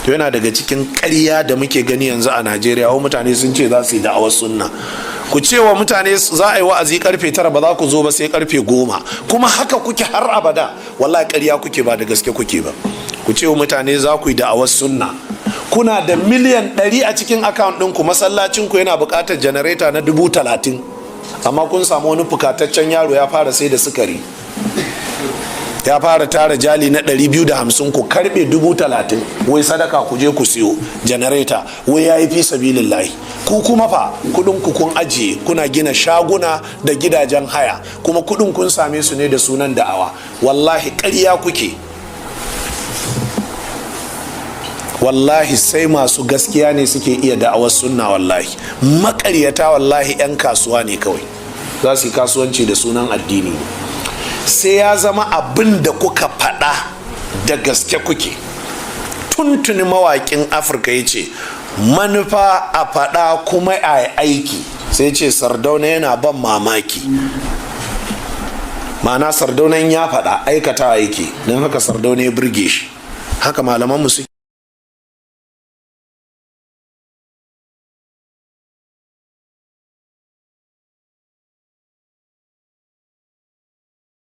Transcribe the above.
To, yana daga cikin ƙarya da muke gani yanzu a Najeriya. Wa mutane sun ce za su yi da'awar sunna, ku ce wa mutane za a yi wa'azi karfe 9, ba za ku zo ba sai karfe 10, kuma haka kuke har abada. Wallahi ƙarya kuke, ba da gaske kuke ba. Ku ce wa mutane za ku yi da'awar sunna, kuna da miliyan 100 a cikin account ɗinku, masallacinku yana buƙatar janareta na 30,000, amma kun samu wani fukataccen yaro ya fara sai da sukari, ya fara tara jali na 250, ku karbe 30,000 wai sadaka, ku je ku siyo janareta, wai ya yi fi sabilillahi. Ku kuma fa, kudin ku kun ajiye, kuna gina shaguna da gidajen haya, kuma kudin kun same su ne da sunan da'awa. Wallahi ƙarya kuke. Wallahi sai masu gaskiya ne suke iya da'awar sunna. Wallahi maƙaryata, wallahi 'yan kasuwa ne kawai, za su yi kasuwanci da sunan addini. Sai ya zama abin da kuka faɗa da gaske kuke. Tuntuni mawaƙin Afirka ya ce manufa a faɗa kuma a aiki. Sai ce Sardauna yana ban mamaki, ma'ana Sardaunan ya faɗa, aikata yake, don haka Sardauna ya burge shi. Haka malamanmu suke.